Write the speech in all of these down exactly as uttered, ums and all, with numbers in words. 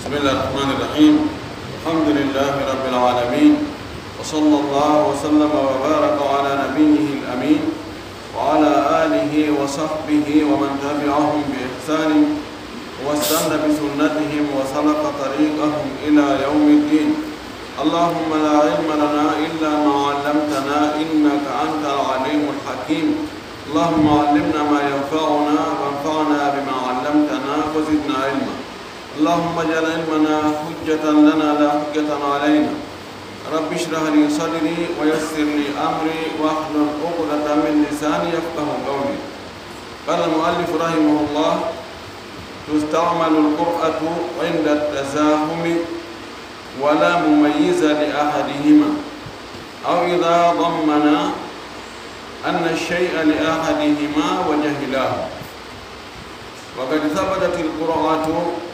بسم الله الرحمن الرحيم. الحمد لله رب العالمين. وصلى الله وسلم وبارك على نبيه الأمين وعلى آله وصحبه ومن تبعهم بإحسان واستن بسنتهم وسلك طريقهم إلى يوم الدين. اللهم لا علم لنا إلا ما علمتنا إنك أنت العليم الحكيم. اللهم علمنا ما ينفعنا وانفعنا بما علمتنا وزدنا علما. اللهم اجعل علمنا حجة لنا لا حجة علينا. رب اشرح لي صدري ويسر لي أمري واحلل عقدة من لساني يفقه قولي. قال المؤلف رحمه الله: تستعمل القرعة عند التزاحم ولا مميز لأحدهما، أو إذا ضمن أن الشيء لأحدهما وجهلاه. وقد ثبتت القرعة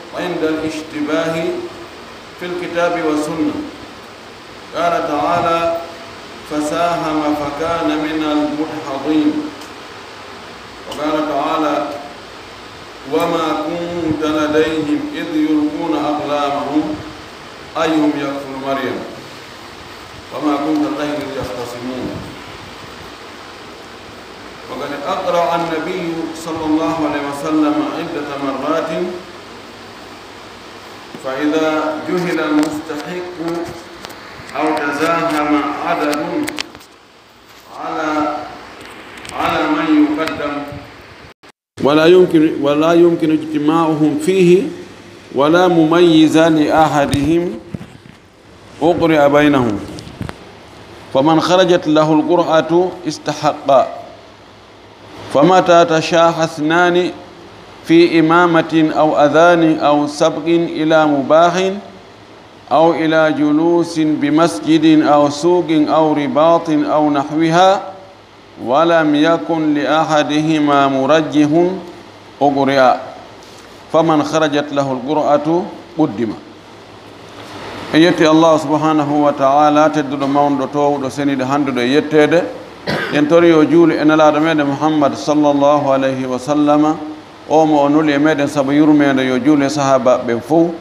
عند الاشتباه في الكتاب والسنة. قال تعالى: فساهم فكان من المدحضين. وقال تعالى: وما كنت لديهم إذ يلقون أقلامهم أيهم يكفل مريم وما كنت لديهم إذ يختصمون. وقد أقرع النبي صلى الله عليه وسلم عدة مرات، فإذا جهل المستحق أو تزاحم عدد على على من يقدم، ولا يمكن ولا يمكن اجتماعهم فيه ولا مميز لأحدهم، أقرع بينهم، فمن خرجت له القرعة استحق. فمتى تشاحا اثنان في إمامة أو أذان أو سبق إلى مباح أو إلى جلوس بمسجد أو سوق أو رباط أو نحوها، ولم يكن لأحدهما مرجح، أقرع، فمن خرجت له القرعة قدم. En yetti Allah subhanahu wa ta'ala, tedduɗo, mawnuɗo, toowuɗo, seniiɗo, hannduɗo e yetteede. En tori yo juulu e Nelaaɗo meɗen Muhammad sallallahu alayhi wa sallama, o mo o nuli e meɗen sabu yurmeende, yo juulu e sahaabaaɓe ɓen fow,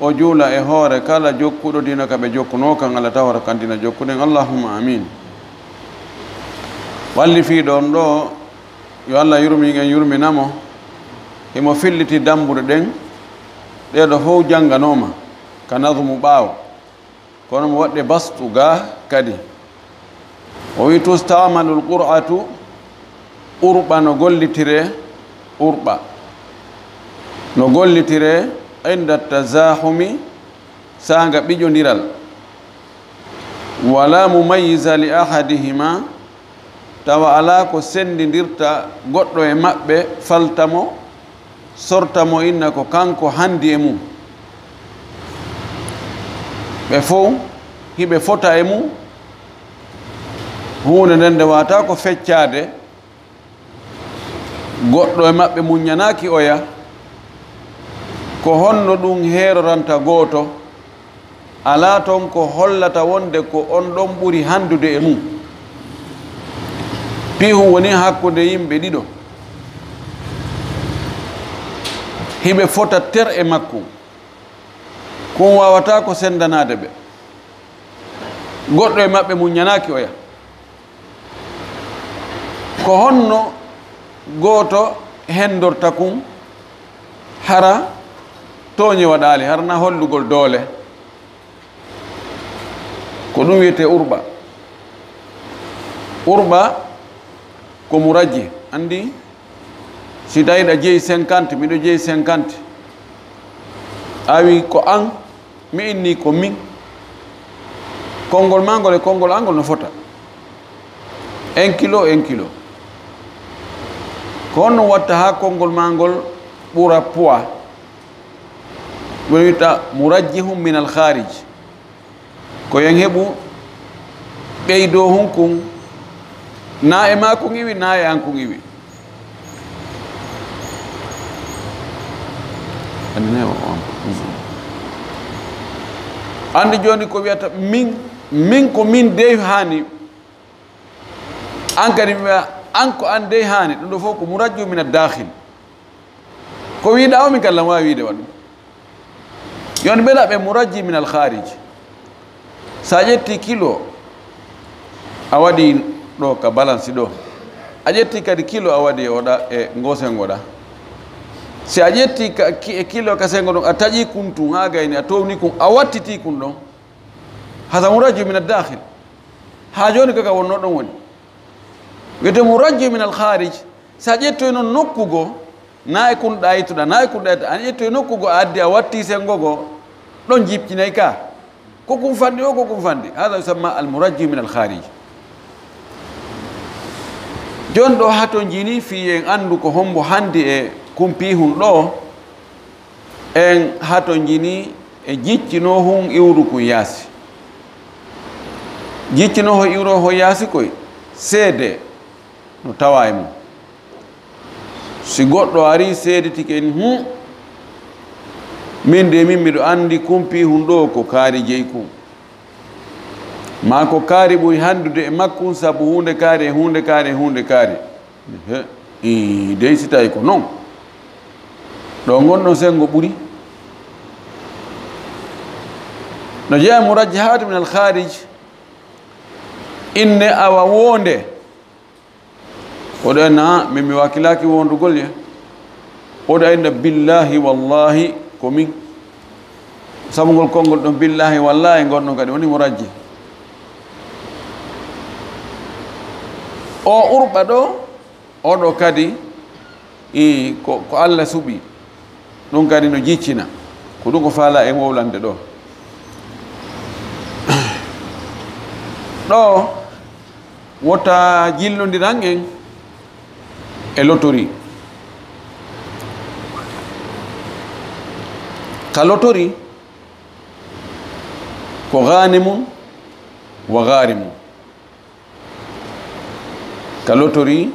o juula e hoore kala jokkuɗo diina ka ɓe jokkunoo kan, Allah tawata kan diina jokkuɗen. Allahumma amin. Wallifiiɗo on ɗoo, yo Allah yurmin en, yurmina mo, himo filliti dambuɗe ɗen, ɗee ɗoo fow jannganooma ka nazmu ɓaawo, kono mo waɗde bastu gaa kadi. O wi: تستعمل القرعة، urɓa no gollitiree, urɓa no gollitiree, عند التزاحم، saanga ɓiƴondiral, ولا مميز لأحدهما، tawa alaa ko senndindirta goɗɗo e maɓɓe, falta mo, sorta mo, inna ko kanko hanndi e mum. Ɓe fow hiɓe fota e mum. Huunde nden nde waawataa ko feccaade, goɗɗo e maɓɓe muññanaaki oya. Ko honno ɗum heeroranta gooto? Alaa toon ko hollata wonde ko on ɗon ɓuri hanndude e mum. Piihun woni hakkunde yimɓe ɗiɗo. Hiɓe fota ter e makko. Kun waawataa ko senndanaade ɓe. Goɗɗo e maɓɓe muññanaaki oya. Ko honno gooto henndorta kun, hara tooñe waɗaali, hara na hollugol doole? Ko ɗum wiyetee urɓa. Urɓa ko murajji. Anndi, si tawi ɗa jeyi cinquante, miɗo jeyi cinquante, a wi ko an, mi inni ko min, konngol maa ngol e konngol an ngol no fota. Un kilo, un kilo. Ko honno watta haa konngol maa ngol ɓura poids? Ɗum wiyata murajjihun min al kharij. Ko yo en heɓu ɓeydoo hun kun, na e maa kun iwi, na e an kun iwi. Anndi jooni ko wiyata min, min ko min dey haani. An kadi mi wiya, an ko an dey haani. Ɗum ɗo fof ko murajju min ad-dakhil. Ko wiiɗaa o, min kadi lan waawi wiide waɗum. Yo on mbela ɓe murajji min al kharij. So a ƴetti kilo, a waɗi ɗo ka balance ɗo. A ƴetti kadi kilo, a waɗi e oɗa, e ngo sengo ɗa. Si a ƴetti ka, ki-, e kilo ka sengo ɗon, a taƴi kun tun, haa gayni, a towni kun, a wattiti kun ɗon. Hada murajji min ad dakhil. Haa jooni kaka wonno ɗon woni. Wiyete murajji min al kharij. Si a ƴettoy noon nokku goo, na e kun ɗaytuɗa, na e kun ɗaytuɗa, a ƴettoy nokku goo, a addi, a watti sengo goo, ɗon jippinay ka. Ko kun fanɗi o, ko kun fanɗi. Hada yusamma al murajji min al kharij. Jon ɗo hato jini fii en anndu ko hombo handi e kun piihun ɗo, en hato jini e jiccinoo hun iwru kun yaasi. Jiccinoo ho iwru ho yaasi koy, seede no tawa e mum. Si goɗɗo ari seeditike en, "Hum, min de min miɗo anndi kun piihun ɗo ko kaari jeyi kun. Maa ko kaari ɓuri hanndude e makkun sabu huunde kaari e huunde kaari e huunde kaari." He, ii, dey si tawi ko non. Ɗo ngonɗon sengo ɓuri. No jeyaa murajjahaat min al kharij, inne awa wonde. Oɗo en, "Aa, min mi wakkilaaki wondugol ye." Oɗo en, "Billahi, wallahi, ko min." Sabu ngol konngol ɗon, "Billahi, wallahi," ngon ɗon kadi woni mo rajji. O urɓa ɗo, oɗo kadi, ii, ko, ko Allah suɓi. Ɗum kadi no jiccina. Ko ɗum ko faala e wowlande ɗo. Ɗo, wota jillondiran en e lotori. Ka lotori, ko ganimun wa garimun. Ka lotori,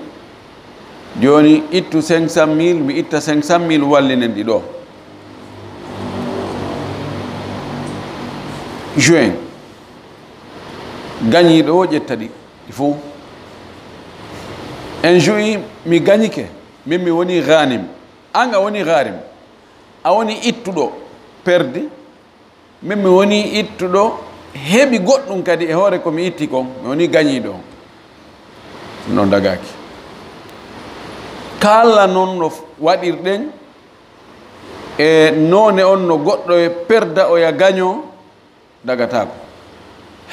jooni ittu cinq cent mille, mi itta cinq cent mille, wallinen ɗi ɗo. Juin. Gañiiɗo o ƴetta ɗi, ɗi fof. En juin, mi gañike, min mi woni ganim. An a woni garim. A woni ittuɗo, perdi. Min mi woni ittuɗo, heɓi goɗɗum kadi e hoore ko mi itti kon, mi woni gañiiɗo. No dagaaki. Kala non no waɗirɗen e noone on, no goɗɗo e perda, oya gaño, dagataako.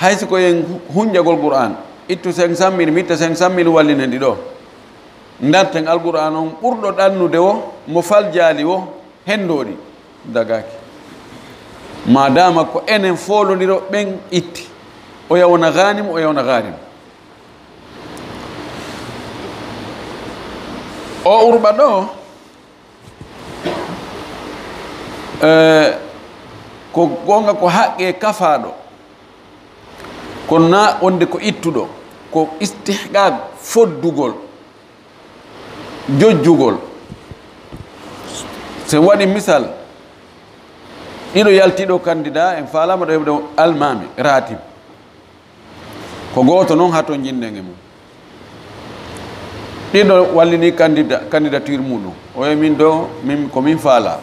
Hay si ko en hunjagol Qur'an, ittu cinq cent mille, mi itta cinq cent mille, wallinen ɗi ɗo. Ndarten Alqur'an on ɓurɗo ɗannude o, mo faljaali o, hendooɗi, dagaaki. Maadaama ko enen foolondiro ɓen itti, oya wona ganim, oya wona garim. O urɓa ɗo, eh, ko goonga ko haqqe kafaaɗo, kono na wonde ko ittuɗo, ko istihqaq, foddugol, jojjugol. So en waɗi misal, ɗiɗo yaltiiɗo candidat, en faalaama ɗo heɓde almaami, ratib. Ko gooto noon hato njinden e mum. Ɗiɗo wallini candida-, candidature muɗum. O wiya min ɗo, min, ko min faala.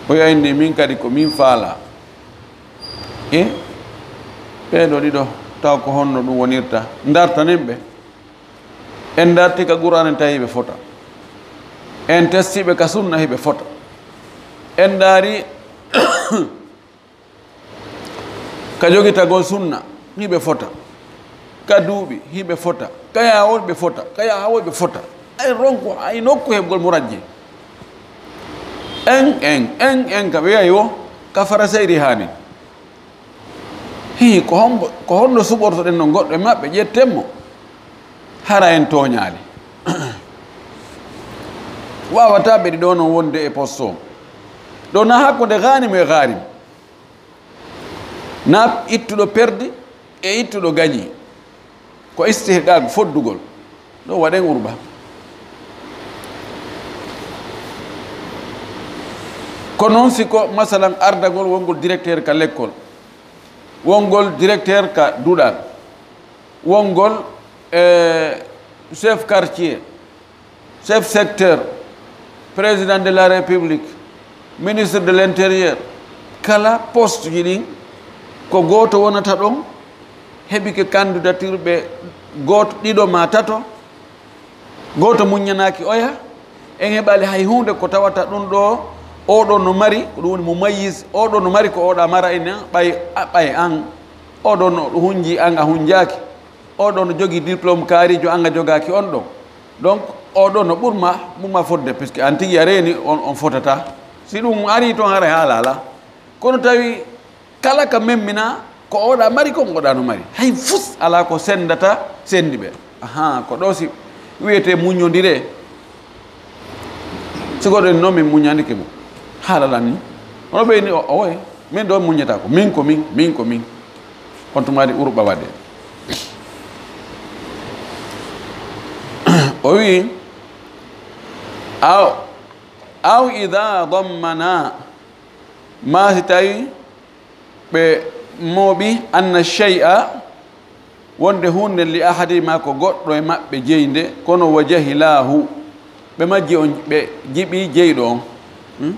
O wiya inni min kadi ko min faala. E ɓeeɗo ɗiɗo, taw ko honno ɗum wonirta? Ndartanen ɓe. En ndarti ka Qur'an, en tawi hiɓe fota. En testi ɓe ka sunna, hiɓe fota. En ndaari ka jogitagol sunna, hiɓe fota. Ka duuɓi, hiɓe fota. Ka yaawol, ɓe fota. Ka yaawol, ɓe fota. Ay ronko, ay nokku heɓgol murajji. En, en, en, en, ka ɓe yahi wo, ka faraseyri haani. Hii, ko hombo, ko honno suɓortoɗen non goɗɗo e maɓɓe, ƴetten mo? Hara en tooñaali. Waawataa ɓe ɗiɗo non wonde e poste o. Ɗo na hakkunde ganim e garim. Na ittuɗo perdi e ittuɗo gañi. Ko istihqaq, foddugol. Ɗo waɗen urɓa. Ko noon si ko, masalan, ardagol wongol directeur ka lekkol, wongol directeur ka duɗal, wongol, eh, chef quartier, chef secteur, président de la République, ministre de l'Intérieur, Kala poste ji ɗin, ko gooto wonata ɗon, heɓike candidature ɓe gooto, ɗiɗo ma tato, gooto muññanaaki oya, en heɓaali hay huunde ko tawata ɗum ɗo, oɗo no mari, ko ɗum woni mumayyiz, oɗo no mari ko oɗa mara ina, ɓay, a, ɓay an, oɗo no hunji an a hunjaaki, oɗo no jogi diplôme kaarijo an a jogaaki on ɗon. Donc, oɗo no ɓurma, ɓurma fodde, puisque an tigi a reeni, on, on fotata. Si ɗum ari toon haray haala alaa. Kono tawi kala ka memmina, ko oɗa mari, ko ngoɗa no mari. Hay fus alaa ko sendata, sendi ɓe. Ahaa, ko ɗo si wiyete muññondire. Si goɗɗo en noon min muññandike mo. Haala lan ni. Hono ɓe ni, o, oye, min ɗo muññata ko. Min ko min, min ko min. On tumaari urɓa waɗe. O wi, aw, aw ida dammana, ma si tawi ɓe mooɓi anna shay'a, wonde huunde li ahadihima ko goɗɗo e maɓɓe jeyi nde, kono wa jahilaahu, ɓe majji on, ɓe jiɓi jeyɗo on. Hmm?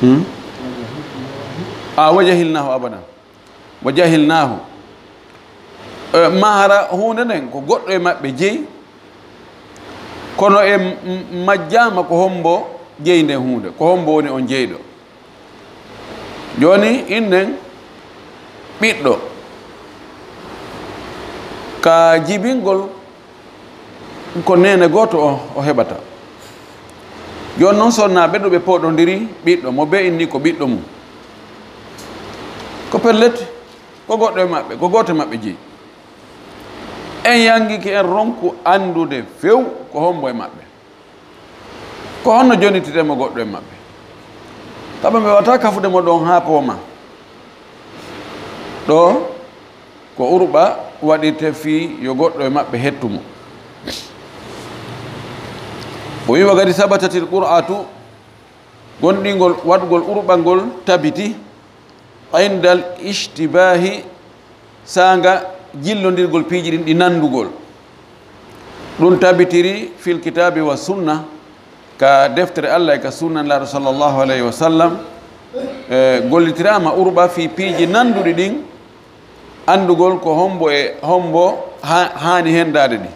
Hmm? A wa jahilnaahu abadan. Wa jahilnaahu. E, mahara huunde nden ko goɗɗo e maɓɓe jeyi, kono e m-, m-, majjaama ko hombo jeyi nden huunde, ko hombo woni on jeyɗo. Jooni, innen ɓiɗɗo, ka jibingol ko neene gooto o, o heɓata. Jooni noon, sonnaaɓe ɗuɓe pooɗondiri ɓiɗɗo, mo bee inni ko ɓiɗɗo mum. Ko pellet, ko goɗɗo e maɓɓe, ko gooto e maɓɓe jeyi. En yangiki en ronku anndude few ko hombo e maɓɓe. Ko honno jonniteten mo goɗɗo e maɓɓe? Sabu ɓe wata kafude mo ɗon haa pooma. Ɗo ko urɓa waɗirte fii yo goɗɗo e maɓɓe hettu mo. O wi, wa gadi sabatatil qur'atu, gonɗingol waɗugol urɓa ngol tabiti, indal ishtibaahi, saanga jillondirgol piiji ɗin ɗi nanndugol. Ɗum tabitiri fil kitaabi wa sunna, ka deftere Allah e ka sunna Nulaaɗo sallallahu alayhi wa sallam, e, gollitiraama urɓa fii piiji nannduɗi ɗin, anndugol ko hombo e hombo ha-, haani henndaade ɗi.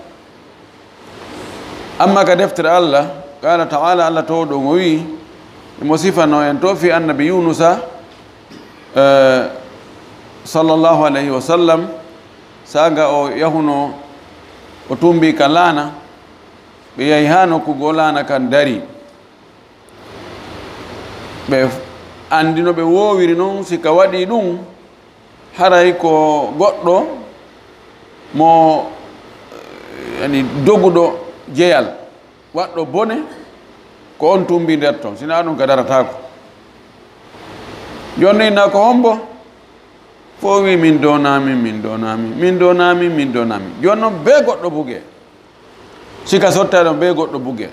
Amma ka deftere Allah, qala ta'ala, Allah towɗo o wi, imo sifano en to fii annabi Yunusa, eh, sallallahu alayhi wa sallam, saanga o yahuno, o tumbi ka laana, ɓe yahi haa nokku goo laana kan dari. Ɓe anndi no ɓe woowiri non, si ka waɗi ɗum, haray ko goɗɗo mo, eh, yani, doguɗo jeyal, waɗɗo bone, ko on tumbi nder ton, sinaa ɗum ka darataako. Jooni na ko hombo? Fof wi, "Min donaami, min donaami, min donaami, min donaami." Jooni noon, bee goɗɗo buge. Si ka sotta ɗon, bee goɗɗo buge.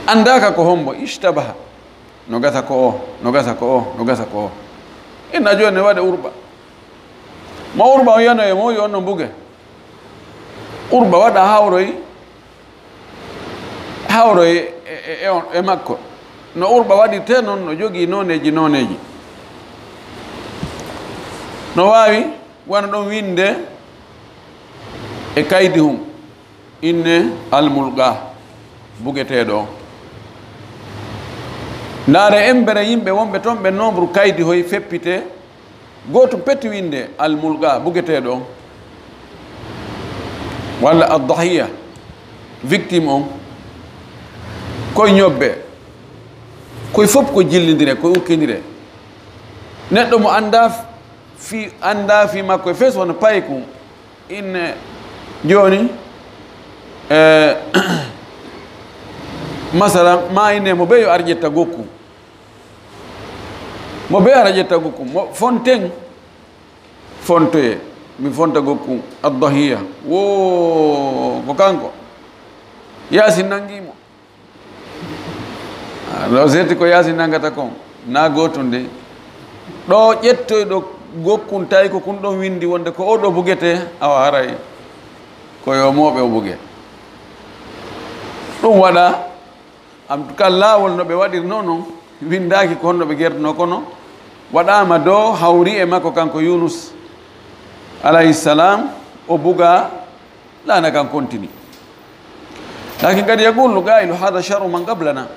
Anndaaka ko hombo, ishtabaha. No gasa ko o, no gasa ko o, no gasa ko o. Inna jooni ne waɗa urɓa. Ma urɓa on yano e mo, yo on no buge. Urɓa waɗa hawroy, hawroy e, e, e on, e makko. No urɓa waɗirte noon, no jogii nooneeji, nooneeji. No waawi wano ɗon winnde e kaydi hum, inne almulqa, bugeteeɗo on. Ndaare embere yimɓe wonɓe toon, ɓe nombre kaydi hoy feppite, gootum petti winnde almulqa, bugeteeɗo on. Walla addahiya, victime on. Koye ñobbe, koye fof ko jillindire, ko ukkindire. Neɗɗo mo anndaa fi, anndaa fi makko e fes wano payku. Inne jooni, eh, masalan, ma inne mo ɓe yo ar ƴetta gokku. Mo ɓe ara ƴetta gokku. Mo fonten, fontoye. Mi fonta gokku. Addahiya. Wo, ko kanko. Yaasi nangi mo. Ah, ɗo seeti ko yaasi nangata kon, na gootum de. Ɗo ƴettoyɗo gokkun tawi ko kun ɗon windi wonde ko oɗo bugete, awa haray ko yo mooɓe o buge. Ɗum waɗa, En tout cas, laawol no ɓe waɗirnoo noon, winndaaki ko honno ɓe gertunoo, kono waɗaama do hawri e makko kanko Yunus, alayhi salam, o bugaa, laana kan kontini. Lakin kadi yaqulu qailu, "Hada shar'u man qablana.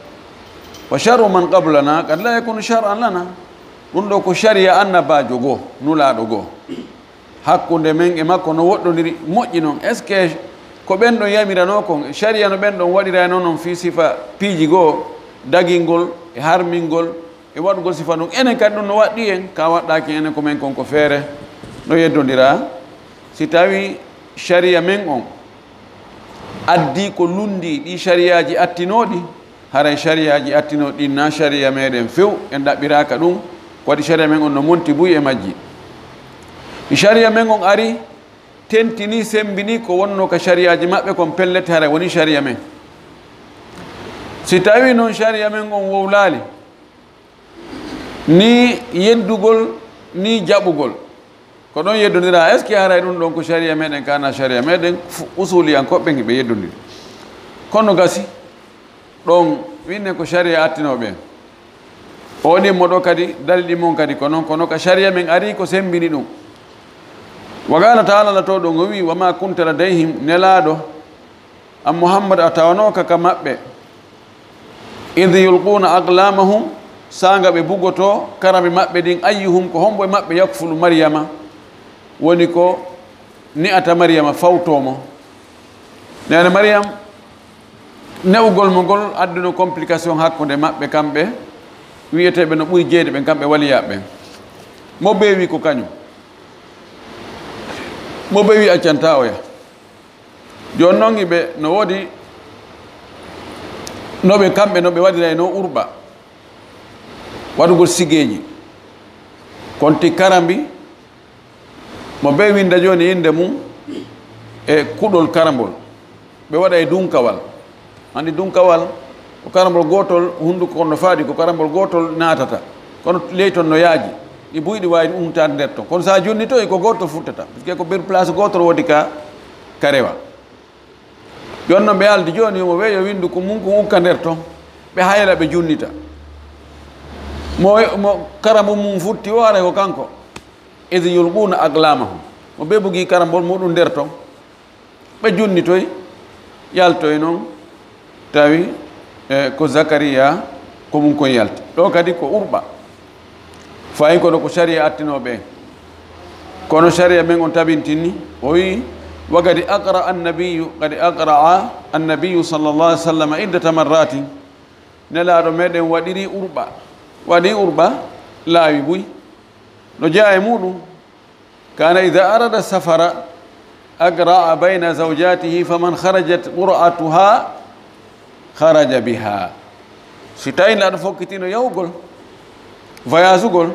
Wa shar'u man qablana qad la yakunu shar'an lana." Ɗum ɗo ko sariya annabaajo goo, nulaaɗo goo. Hakkunde men e makko no woɗɗondiri moƴƴi noon. Est-ce que ko ɓen ɗon yamiranoo kon, sariya no ɓen ɗon waɗiraynoo noon fii sifa piiji goo, dagingol e harmingol e waɗugol sifa ndun? Enen kadi ɗum no waɗɗii en, ka waɗɗaaki enen ko men kon ko feere no yeddondiraa. Si tawii sariya men on addii ko lunndii ɗii sariyaaji attinooɗi, haray sariyaaji attinooɗi ɗin na sariya meɗen few, en ɗaɓɓiraaka ɗum, ko waɗi sariya men on no monti buy e majji. Ɗi sariya men on ari, tentini, sembini ko wonnoo ka sariyaaji maɓɓe kon, pellet haray woni sariya men. Si tawii non sariya men on wowlaali, ni yeddugol, ni jaɓugol, ko ɗon yeddondiraa. Est-ce que haray ɗum ɗon ko sariya meɗen ka na sariya meɗen? Fu-, usuliyankooɓe ɓen hiɓe yeddondiri. Kono gasi, ɗon winnen ko sariya attinoo ɓen. O ɗimmo ɗo kadi, dalil ɗin mon kadi ko non, kono ka sariya men ari ko sembini ɗum. Wa qala taala, Alla to ɗon o wi, "Wa ma kunta ladayhim", Nelaaɗo, an Muhammad, a tawanooka ka maɓɓe, "id yulquna aqlamahum", saanga ɓe bugotoo karambi maɓɓe ɗin, "ayyuhum", ko hombo e maɓɓe, "yakfulu Maryama", woni ko ni'ata Maryama, fawtoo mo. Neene Maryam, ne'ugol mo ngol adduno complication hakkunde maɓɓe kamɓe wi'eteeɓe no ɓuri jeyde ɓen, kamɓe waliyaaɓe ɓen. Mo bee wi ko kañum. Mo bee wi accantaa oya. Jooni noon, hiɓe no woodi no ɓe, kamɓe no ɓe waɗiraynoo urɓa, waɗugol sigeeji, konti karambi, mo bee winnda jooni innde mum e kuɗol karambol, ɓe waɗa e dunkawal. Anndi dunkawal ko karambol gootol, hunnduko kon no faaɗi, ko karambol gootol naatata. Kono ley ton no yaaji. Ɗi buy ɗi waawi umtaade nder ton. Kono so a junnitoyi, ko gootol futtata. Parce que ko nder place gootol woodi ka, ka rewa. Jooni noon ɓe aldi jooni, mo weeyo winndu ko mum ko ukka nder ton. Ɓe hayla, ɓe junnita. Mo, mo karambu mum futti o, haray ko kanko. Id yulquna aqlamahum. Mo ɓe bugi karambol muɗum nder ton. Ɓe junnitoy, yaltoy noon, tawi, e, ko Zakariya, ko mum kon yalti. Ɗo kadi ko urɓa. Fayi kono ko sariya attinoo ɓe. Kono sariya men on tabintini, o wi, "Wa qad aqra annabiyu, qad aqra annabiyu sallallahu alaihi wasallam iddata marratin." Nelaaɗo meɗen waɗiri urɓa. Waɗi urɓa laawi buy. No jeyaa e muɗum. Kana idha arada safara aqra'a bayna zawjatihi faman kharajat qur'atuha kharaja biha. Si tawi neɗɗo fokkitino yahugol, voyagugol,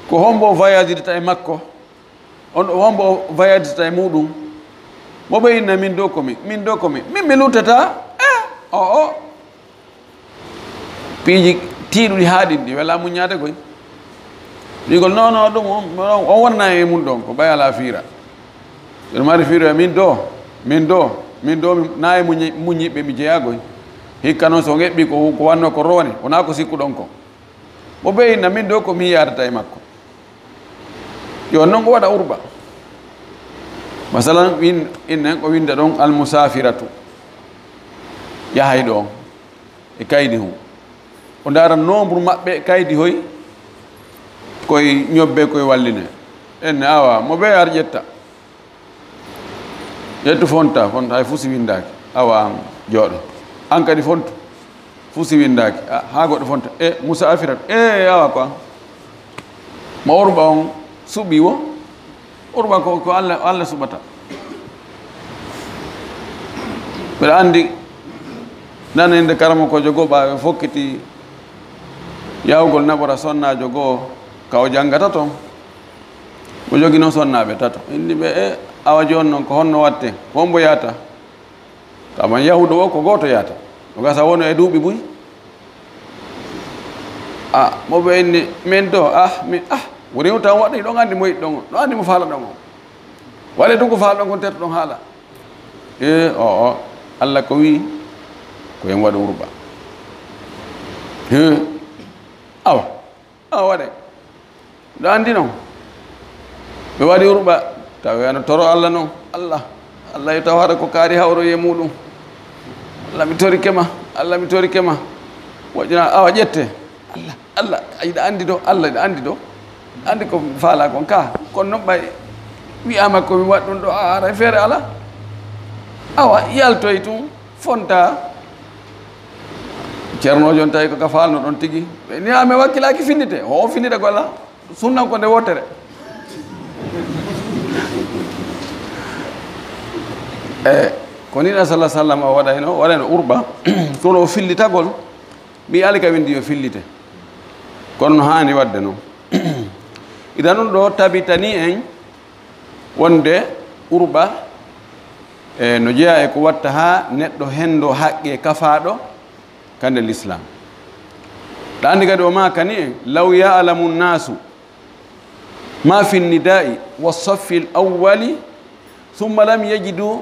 ko hombo voyagidata e makko? On, hombo voyagidata e muɗum? Mo ɓe inna min do ko min, min do ko min, min mi luttata? Eh, o, o. Piiji tiiɗuɗi haaɗinɗi, wela muññaade koy. Wiigol, "Non, non, ɗum on, on, on wonna e mum ɗon, ko ɓay alaa fiira." Ɓe mari fiiro e min do, min do, min do, min, na e muñi-, muñiɓɓe mi jeyaa koy. Hikka noon so on eɓɓi ko, ko wanno ko rowane, wonaa ko sikkuɗon ko. Mo ɓe inna min do ko mi yaadata e makko. Yo noon ko waɗa urba. Masalan, in, innen ko winnda ɗon almusafiratu. Yahay ɗo on. E kaydi hum. O ndaara nombre maɓɓe kaydi hoy, koye ñobbe, koye walline. Enne awa, mo ɓe ar ƴetta. Ƴettu fonta, fonta, hay fuu si winndaaki. Awa an jooɗo. An kadi fontu. Fuu si winndaaki. A, haa goɗɗo fonta. E, Musa Afirat. E, awa ko an. Mo urɓa on suɓi wo. Urɓa ko, ko Allah, Allah suɓata. Mbeɗa anndi, nana innde karamokoojo goo, ɓaawo ɓe fokkiti yahugol naɓora sonnaajo goo ka o janngata toon. Mo jogi noon sonnaaɓe tato. Inni ɓe, "E, awa jooni noon ko honno waɗte? Ko hombo yahata?" Taman yahuɗo o ko gooto yahata. O gasa wono e duuɓi buy. A, mo ɓe inni, "Min do, ah, min, ah, woni on tan waɗi, ɗon anndi mo yiɗɗon on, ɗon anndi mo faalaɗon on. Waɗe tun ko faalaɗon kon, tettoɗon haala." E, o, o, Allah ko wi, ko en waɗu urba. Awa, awa waɗay. Ɗo anndi noon. Ɓe waɗi Urɓa, tawi ano toro Allah noon. Allah, Allah yo taw haɗa ko kaari hawroye muɗum. Allah mi torike ma, Allah mi torike ma. Moƴƴina, awa ƴette. Allah, Allah, iɗa anndi ɗo, Allah iɗa anndi ɗo. Anndi ko faalaa kon ka. Kono noon ɓay wi'aama ko mi waɗ ɗum ɗo, a ara e feere alaa. Awa, yaltoy tun, fonta. Ceernoojo on tawi ko ka faalno ɗon tigi. Ɓe ni a mi wakkilaaki finnite. O finnita golla. Sunnan ko nde wootere. E, ko ni na sallallahu sallam o waɗayno, waɗayno Urɓa. Kono o fillitagol, mi ali ka windi yo fillite. Kono no haani waɗde noon. Idan ɗum ɗo tabitani en wonde Urɓa, e, no jeyaa e ko watta haa neɗɗo henndo haqqe kafaaɗo ka nder Lislaam. Ɗa anndi kadi o maakani en, "Law ya'lamu nnaasu ma fi nnidaa'i wa saffi l-awwali, thumma lam yajidu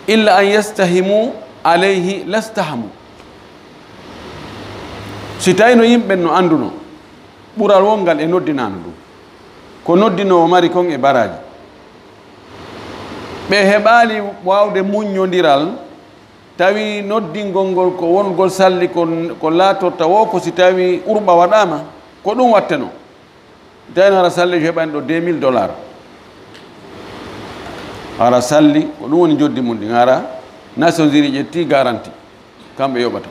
illa an yastahimu alayhi lastahamu." Si tawino yimɓe no annduno ɓural wonngal e noddinaandu ndu, ko noddinoowo mari kon e baraaji, ɓe heɓaali waawde muññondiral, tawi noddingol ngol ko wongol salli ko, ko laatorta wo ko si tawi Urɓa waɗaama, ko ɗum watteno. Tawino hara salli heɓani ɗo deux mille dollars. Hara salli, ko ɗum woni njoddi mum ɗin, hara Nations Unies ƴetti garanti. Kamɓe yoɓata.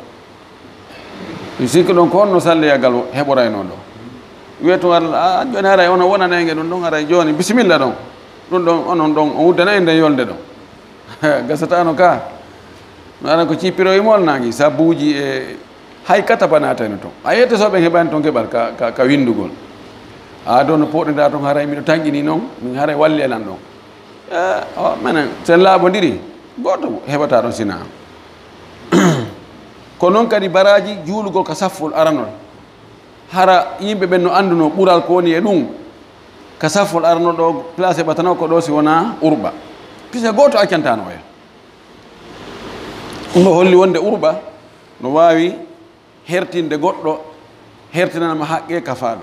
Mi sikki ɗon ko honno salliyagal heɓoraynoo ɗo. Wiye tun Allah, "A, jooni haray on wonanay nge ɗum ɗon, haray jooni bisimilla ɗon. Ɗum ɗon, onon ɗon, on uddana en nden yolnde ɗon." Gasataano ka. No aran ko cippiro e mol nangi, sabuuji e hay kata banatayno ton. A yette so ɓen heɓani ton keɓal ka, ka, ka winndugol. A ɗon no poɗɗoɗaa ton haray miɗo tanƴini non, min haray walli e lan ɗon. E, o, menen, sen laaɓondiri, gooto heɓataa ɗon sinaa. Ko noon kadi baraaji juulugol ka saffol aranol. Hara yimɓe ɓen no anndunoo ɓural ko woni e ɗum. Ka saffol aranol ɗo, place heɓatanoo ko ɗo si wonaa Urɓa. Pise gooto accantaano oya. Ɗum ɗo holli wonde Urɓa no waawi hertinde goɗɗo, hertinana mo haqqe kafaaɗo.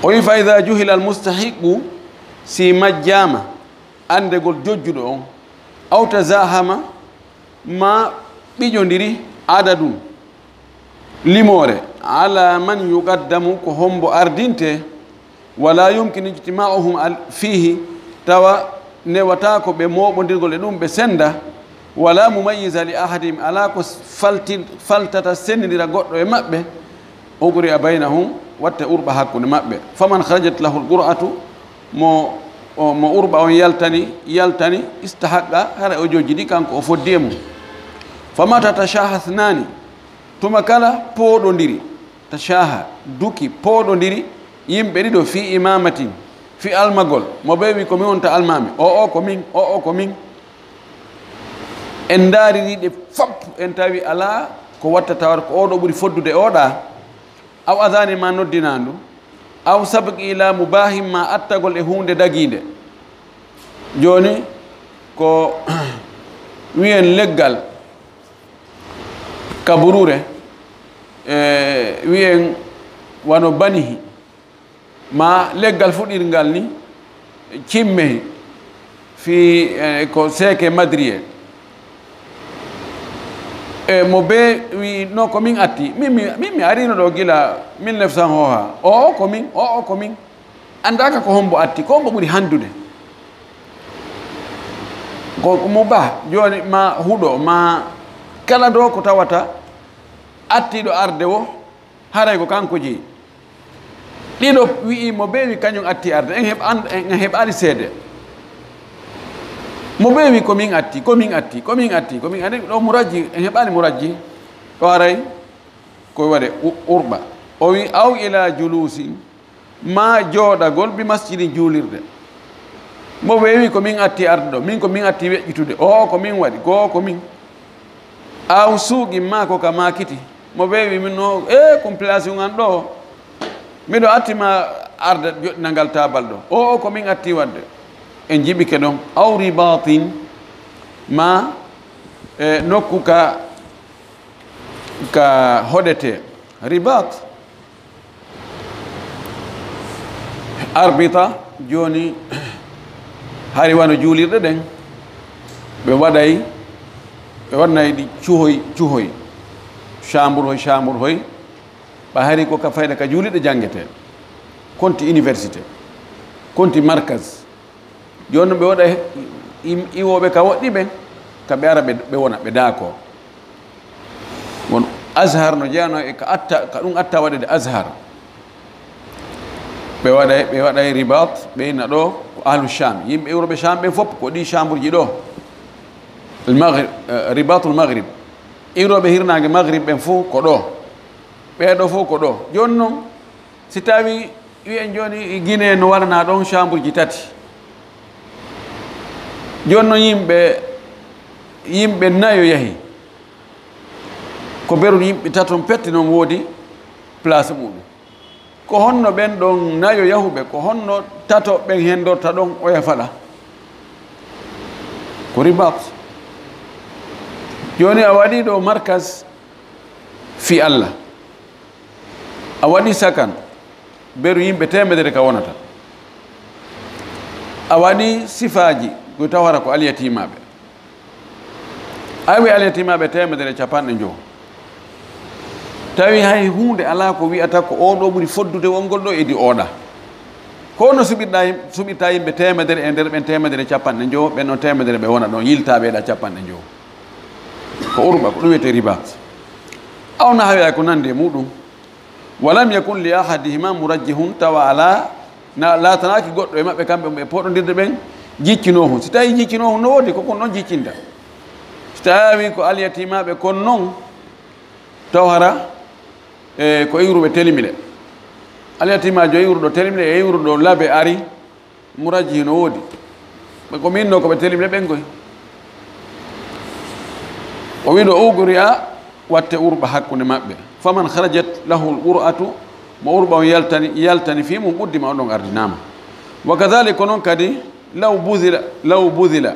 O wi, "Fa idaa juhila al-mustahiqqu", si majjaama anndegol jojjuɗo on, "aw tazaahama", ma ɓiƴondiri, "adadun", limoore, "ala man yuqaddamu", ko hombo ardinte, "wala yumkinu ijtimaa'uhum al-, fiihi", tawa newataa ko ɓe mooɓondirgol e ɗum ɓe sennda, "wala mumayyiza li ahadihim", alaa ko falti-, faltata senndindira goɗɗo e maɓɓe, "uqri'a baynahum", watte Urɓa hakkunde maɓɓe, "faman kharajat lahul qur'atu", mo, o, mo Urɓa on yaltani, yaltani, "istahaqqa", hara o jojjidi kanko o foddi e mum. "Famata tashaaha ithnaani", tuma kala pooɗondiri, tashaaha, duki, pooɗondiri, yimɓe ɗiɗo, "fii imaamatin", fii almagol, mo ɓe wi, "Ko min wonta almaami", o, o, "Ko min", o, o, "Ko min". En ndaariri ɗe fop, en tawi alaa ko watta tawata ko oɗo ɓuri foddude oɗa, aw adaanin ma noddinaandu, aw sabqi ilaa mubaahin ma attagol e huunde dagiinde. Jooni ko wiyen leggal kaburure, e wiyen wano banihi, ma leggal fuɗirngal ni, cimmehi, fii, e, ko seeke madriye. E mo be wi, "No ko min atti. Min mi, min mi arino ɗo gila mille neuf cent hooha." "O, o, ko min, o, o, ko min." Anndaaka ko hombo atti, ko hombo ɓuri handude. Ko mo ba, jooni ma huɗo, ma kala ɗo ko tawata attiiɗo arde wo, haray ko kanko jeyi. Ɗiɗo wi'i mo beewi kañum atti arde, en heɓ-, an-, en heɓaali seede. Mo beewi ko min atti, ko min atti, ko min atti, ko min atti, ɗo mo rajji, en heɓaali mo rajji, ɗo haray ko waɗe u-, Urɓa. O wi, "Aw ila julusin", ma jooɗagol, "bi masjidin", juulirde. Mo weewi ko min atti arde ɗo, min ko min atti weƴƴitude, o ko min waɗi, goo ko min. Aw suuqin, ma ko ka maakiti. Mo weewi min no, e compilation an ɗo, miɗo atti ma arde joɗɗinangal taabal ɗo, o ko min atti waɗde. En jiɓike ɗon. Aw ribatin, ma, e, nokku ka ka hoɗete. Ribat, arbita, jooni hari wano juulirɗe ɗen, ɓe waɗay, ɓe waɗnay ɗi cuhoy cuhoy, chambre hoy chambre hoy, ɓa hari ko ka fayda ka juulirɗe janngetee, konti université, konti markaz. Jooni non ɓe waɗa he-, im-, iwooɓe ka woɗɗi ɓen, ka ɓe ara ɓe, ɓe wona, ɓe daakoo. Won Azhar no jeyanoo e ka atta, ka ɗum atta waɗede Azhar. Ɓe waɗay, ɓe waɗay ribat, ɓe inna ɗoo ko ahlu Sham. Yimɓe iwruɓe Sham ɓen fof ko ɗi chambre ji ɗoo. Al Maghrib, eh, ribatul Maghrib. Iwruɓe hirnaange Maghrib ɓen fof ko ɗoo. Ɓee ɗoo fof ko ɗoo. Jooni non, si tawi wi'en jooni Guinée no waɗanaa ɗon chambre ji tati. Jooni non yimɓe, yimɓe nayo yahi. Ko beru yimɓe taton petti non woodi place muɗum. Ko honno ɓen ɗon nayo yahuɓe, ko honno tato ɓen hendorta ɗon oya faɗa? Ko ribat. Jooni a waɗi ɗoo markaz fi Allah. A waɗi sakan, beru yimɓe teemedere ka wonata. A waɗi sifaaji, ko tawata ko alyatimaaɓe. A wi alyatimaaɓe teemedere capanɗe njowo. Tawi hay huunde alaa ko wi'ata ko oo ɗoo ɓuri foddude wongol ɗoo, edi ooɗa. Ko no suɓirɗa yim-, suɓirta yimɓe teemedere e nder ɓen teemedere capanɗe njowo, ɓen on teemedere ɓe wona ɗon, yilta ɓe ɗa capanɗe njowo. Ko urba, ko ɗum wiyetee ribat. Aw nahwi, ay ko nandi e muɗum. Walam yakun li ahadihima murajjihun, tawa alaa, na laatanaaki goɗɗo e maɓɓe kamɓe ɓe poɗondirde ɓen jiccinoohun. Si tawi jiccinoohun no woodi, ko kon ɗon jiccinta. Si tawi ko alyatimaaɓe kon non, taw hara, e, ko iwruɓe telimle. Alyatimaajo iwruɗo telimle e iwruɗo labe ari, murajji hino woodi. Ɓe ko minno ko ɓe telimle ɓen koy. O wiɗo ugri'a, watte urba hakkunde maɓɓe. Faman kharajat lahu al-qur'atu, mo urba on yaltani, yaltani fii mum, quddima, on ɗon ardinaama. Wa kadhalika, ko non kadi, law budhila, law budhila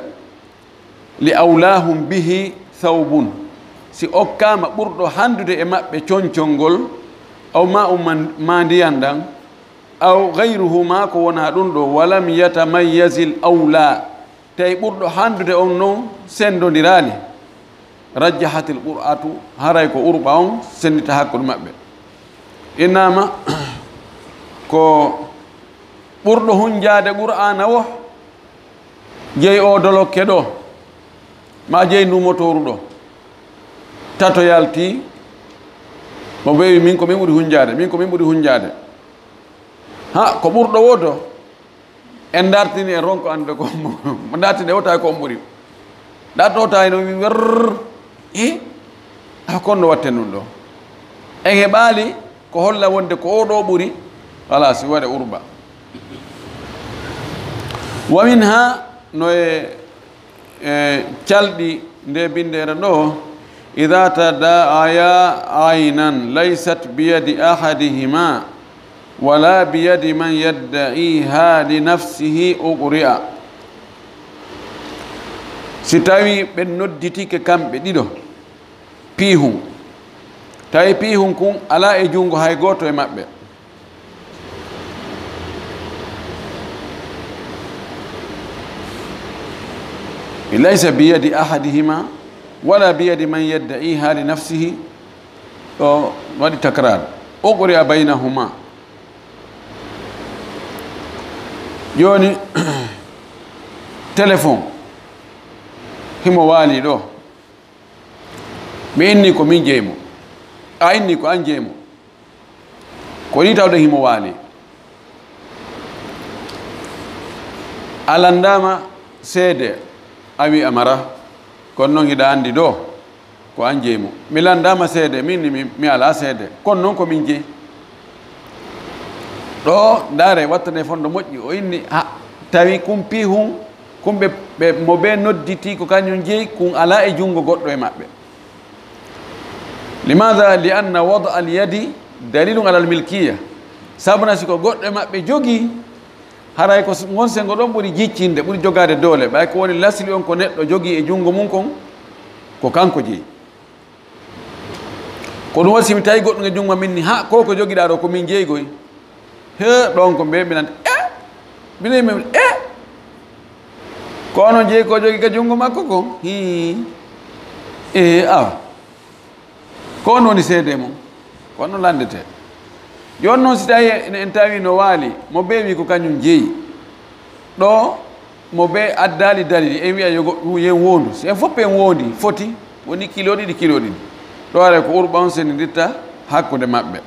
li awlahum bihi thawbun, si okkaama ɓurɗo handude e maɓɓe concol ngol, aw ma'un, ma ndiyan ɗan, aw ghayruhuma, ko wonaa ɗum ɗoo, walam yatamayyazil awla, tawi ɓurɗo handude on non sendondiraali, rajjahatil qur'atu, haray ko urɓa on sendita hakkunde maɓɓe. Innama ko ɓurɗo hunjaade qur'aana wo, jeyi oo dolokke ɗoo, ma jeyi nduu motooru ɗoo. Tato yalti, mo wewi, min ko min ɓuri hunjaade, min ko min ɓuri hunjaade. Ha, ko ɓurɗo wooto, en dartini, en ronko annde ko mo dartini e wota ko on ɓuri. Darto wota no wi werr, i, ha, kon no watten ɗum ɗoo. En heɓaali ko holla wonde ko oo ɗoo ɓuri, wala si waɗe urba. Wa minha, no e, e calɗi nde binndere ɗoo, idha tadaa'aya aynan laysat biyadi ahadihima wala biyadi man yadda'iha li nafsihi uqri'a. Si tawi ɓe nodditike kamɓe ɗiɗo, piihun. Tawi piihun kun alaa e junngo hay gooto e maɓɓe. Laysa biyadi ahadihima wala biyadi man yadda'iha li nafsihi. Ɗo waɗi takrar. Uqri'a baynahuma. Jooni, téléphone himo waali ɗo. Mi inni ko min jeyi mo, a inni ko an jeyi mo. Ko ni tawde himo waali. A lanndaama seede, a wi a mara, kono noon hiɗa anndi ɗo ko an jeyi mo. Mi lanndaama seede, min ni mi, mi alaa seede, kono noon ko min jeyi. Ɗo, ndaare, wattane fondo moƴƴi, o inni, ha, tawi kun piihun, kun ɓe, ɓe, mo ɓe nodditi ko kañum jeyi, kun alaa e junngo goɗɗo e maɓɓe. Limaada? Li anna wada al yadi dalilun alal milkiya. Sabuna si ko goɗɗo e maɓɓe jogii, haray ko s-, ngon sengo ɗon ɓuri jiccinde, ɓuri jogaade doole. Ɓay ko woni lasli on ko neɗɗo jogii e junngo mum kon, ko kanko jeyi. Ko ɗum waɗi, si mi tawi goɗɗum e junngo ma min ni, ha ko ko jogiɗaa ɗo ko min jeeyi koy. He, ɗon ko mbe mbiɗan, e? Mbiɗan mi, e? Ko onon jeeyi ko jogi ka junngo makko ko? Hii. E, awa. Ko on woni seede mum. Ko on lanndete. Jooni noon, si tawi en, en tawi no waali, mo beewi ko kañum jeeyi. Ɗo, mo be addaali dalili, en wiya yo goɗɗum yen woondu. Si en fof en woondi, foti, woni kilo ɗiɗi, kilo ɗiɗi. Ɗo ara ko urba on sendidirta hakkunde maɓɓe.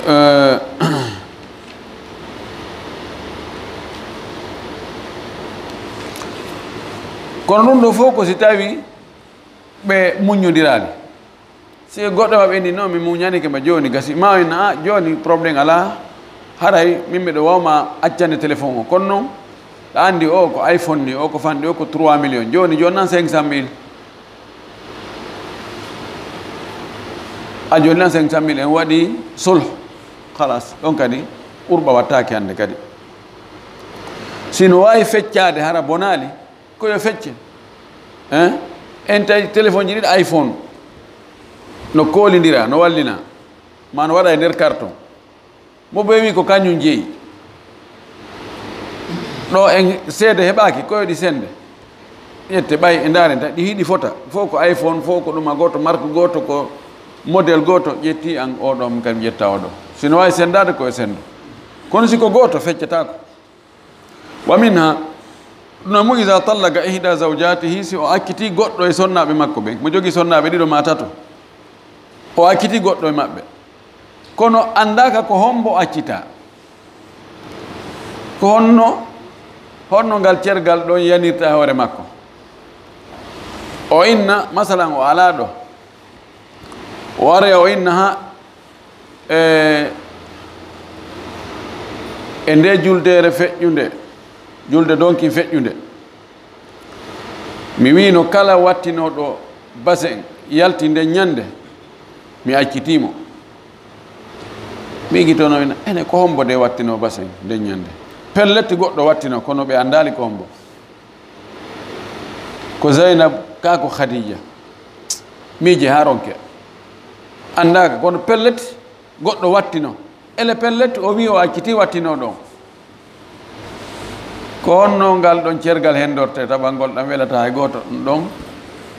Eh, kono ɗum ɗo fof ko si tawi ɓe muññondiraali. Si goɗɗo maɓɓe inni, "Non, mi muñanike ma jooni, gasi." Ma o inna, "Ah, jooni problème alaa, haray min miɗo waawma accande téléphone o." Kono noon, ɗa anndi o ko iPhone ni, o ko fanɗi, o ko trois millions. Jooni, jooni nan cinq cent mille. A jooni nan cinq cent mille en waɗi sulh. Khalas, ɗon kadi urba wattaaki hannde kadi. Si no waawi feccaade hara bonaali, ko yo fecce. Hein? En tawi téléphone ji ɗiɗi iPhone. No koolindira, no wallina. Ma no waɗa e nder carton. Mo ɓe wi ko kañum jeyi. Ɗo en seede heɓaaki, ko yo ɗi sende. Ƴette ɓay e ndaaren tan, ɗi hiɗi fota. Fof ko iPhone, fof ko ɗuma gooto, marque gooto, ko modèle gooto. Ƴetti an oɗo, mi kam ƴetta oɗo. Si no waawi sendaade, ko yo sendo. Kono si ko gooto, feccataako. Wa minha, ɗum mo iza tallaqa ihda zawjatihi, si o acciti goɗɗo e sonnaaɓe makko ɓen, mo jogii sonnaaɓe ɗiɗo ma tato, o acciti goɗɗo e maɓɓe, kono anndaaka ko hombo accita, ko honno, honno ngal cergal ɗon yanirta e hoore makko. O inna, masalan, o alaa ɗo, o aroya o inna ha e, e nde juldeere feƴƴunde, julde donkin feƴƴunde. Mi wiino kala wattinooɗo basen yalti nden ñande, mi accitiimo. Mi igitono ina, ene ko hombo de wattinoo basen nden ñande? Pellet goɗɗo wattino, kono ɓe anndaali ko hombo. Ko Zaynab, kaa ko Khadija. Miije haa ronke. Anndaaka, kono pellet, goɗɗo wattino. Ele pellet, o wii o acciti wattinoo ɗon. Ko honno ngal ɗon cergal hendorte, taɓa ngol ɗam welata hay gooto ɗon?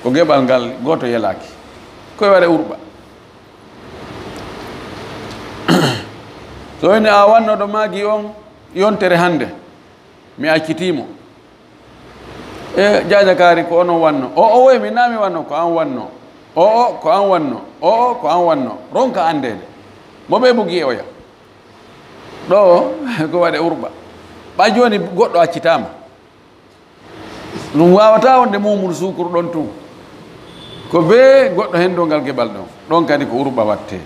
Ko geɓal ngal gooto yelaaki. Koye waɗe urɓa. So woni a wannoɗo maagi on yontere hannde, mi accitiimo. E, Jaaja Kaari, ko onon wanno. O, o, woy, min naa mi wanno, ko an wanno. O, o, ko an wanno. O, o, ko an wanno. Ronka anndeede. Mo ɓe bugi e oya. Ɗo, ko waɗe urɓa. Ɓa jooni goɗɗo accitaama. Ɗum waawata wonde muumuru suukuru ɗon tun. Ko bee goɗɗo henndo ngal geɓal ɗon. Ɗon kadi ko urɓa wattee.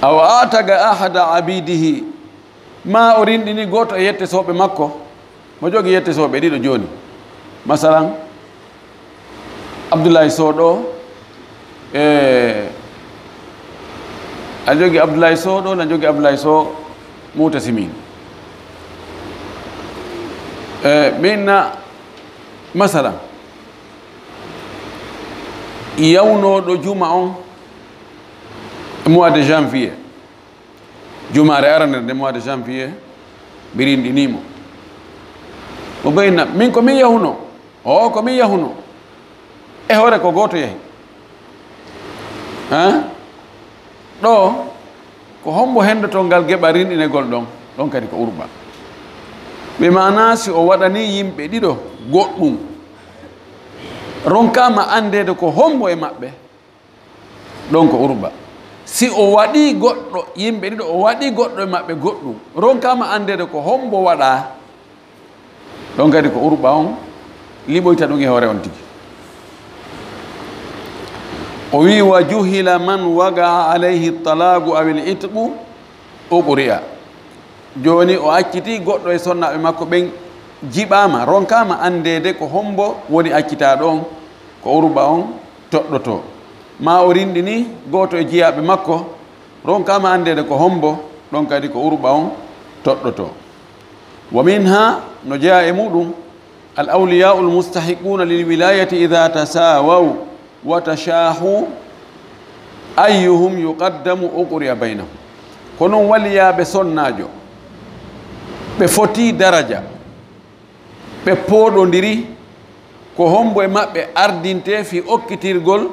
Aw ataga ahada abidihi. Ma o rinɗini gooto e yettesooɓe makko, mo jogi yettesooɓe ɗiɗo jooni. Masalan, Abdoulaye Sow ɗo, e, a jogi Abdoulaye Sow ɗo, na jogi Abdoulaye Sow Mouta Simin. E, min na, masalan, yawnooɗo juma on mois de janvier, jumaare aranere nde mois de janvier, mi rinɗinii mo. Mo ɓeyna, min ko min yahuno. O, ko min yahuno. E hoore ko gooto yahi. Hein? Ɗo, ko hombo hendoto ngal geɓa rinɗinegol ɗon? Ɗon kadi ko urɓa. Ɓe maana si o waɗanii yimɓe ɗiɗo goɗɗum, ronkaama anndeede ko hombo e maɓɓe, ɗon ko urɓa. Si o waɗii goɗɗo, yimɓe ɗiɗo, o waɗii goɗɗo e maɓɓe goɗɗum, ronkaama anndeede ko hombo waɗaa, ɗon kadi ko urɓa on liɓoyta ɗum e hoore on tigi. O wii, "Wa juhila man wagaa alayhi talaagu awil itqu ukriha." Jooni o accitii goɗɗo e sonnaaɓe makko ɓen jiɓaama, ronkaama anndeede ko hombo woni accitaaɗo on, ko urɓa on toɗɗotoo. Ma o rinɗini gooto e jiyaaɓe makko, ronkaama anndeede ko hombo, ɗon kadi ko urɓa on toɗɗotoo. Wa minha, no jeyaa e muɗum, الأولياء المستحقون للولاية إذا تساووا وتشاحوا أيهم يقدم أقرئ بينهم. Ko noon waliyaaɓe sonnaajo, ɓe foti daraja, ɓe pooɗondiri, ko hombo e maɓɓe ardintee fii okkitirgol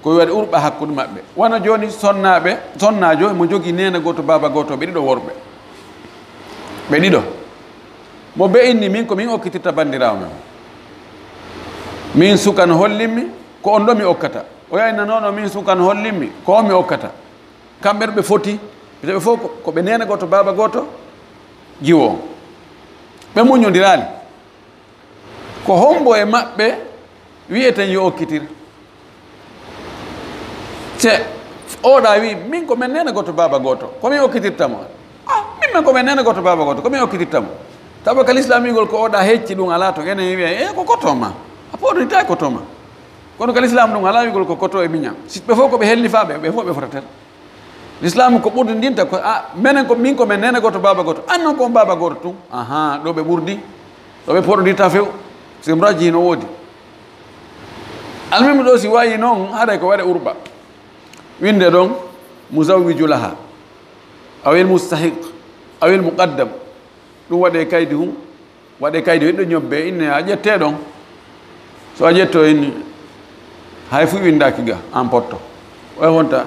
ko yo waɗe urɓa hakkunde maɓɓe. Wano jooni sonnaaɓe, sonnaajo mo jogii neene gooto, baaba gooto, ɓe ɗiɗo worɓe. Ɓe ɗiɗo. Mo be inni, min ko min okkitirta banndiraawo men. Min sukan hollimmi, ko on ɗo mi okkata. O yaynanoono, min sukan hollimmi, ko on mi okkata. Kamɓe ɗo ɓe foti, ɓe fof ko, ko ɓe neene gooto, baaba gooto, jiwo on. Ɓe muññondiraali. Ko hombo e maɓɓe wi'eten yo okkitir? Se oɗa wi, min ko men neene gooto, baaba gooto, ko min okkitirta mo. Ah, min men ko men neene gooto, baaba gooto, ko min okkitirta mo. Tawa ka lislaam wi'gol ko oɗa hecci ɗum alaa ton, enen wi'a, e ko koto ma. A pooɗontaake koto ma. Kono ka lislaam ɗum alaa wi'gol ko koto e miñan. Si ɓe fof ko ɓe hellifaaɓe, ɓe fof ɓe fotatel. Lislaam ko ɓurdi ndin ta ko, a, menen ko, min ko men neene gooto, baaba gooto. An non ko on baaba gooto tun. Aha, ɗo ɓe ɓurdi. Ɗo ɓe pooɗondirta few. Simraji hino woodi. Almuhimu ɗo si wayi noon, haray ko waɗe urɓa. Winde ɗon, muzawwiju laha. Awil mustahiq. Awil muqaddam. Ɗum waɗe kaydi hun. Waɗe kaydi hiɗo ñobbe inne a ƴette ɗon. So a ƴetto inni, hay fuu winndaaki ga, an potto. Oya wonta,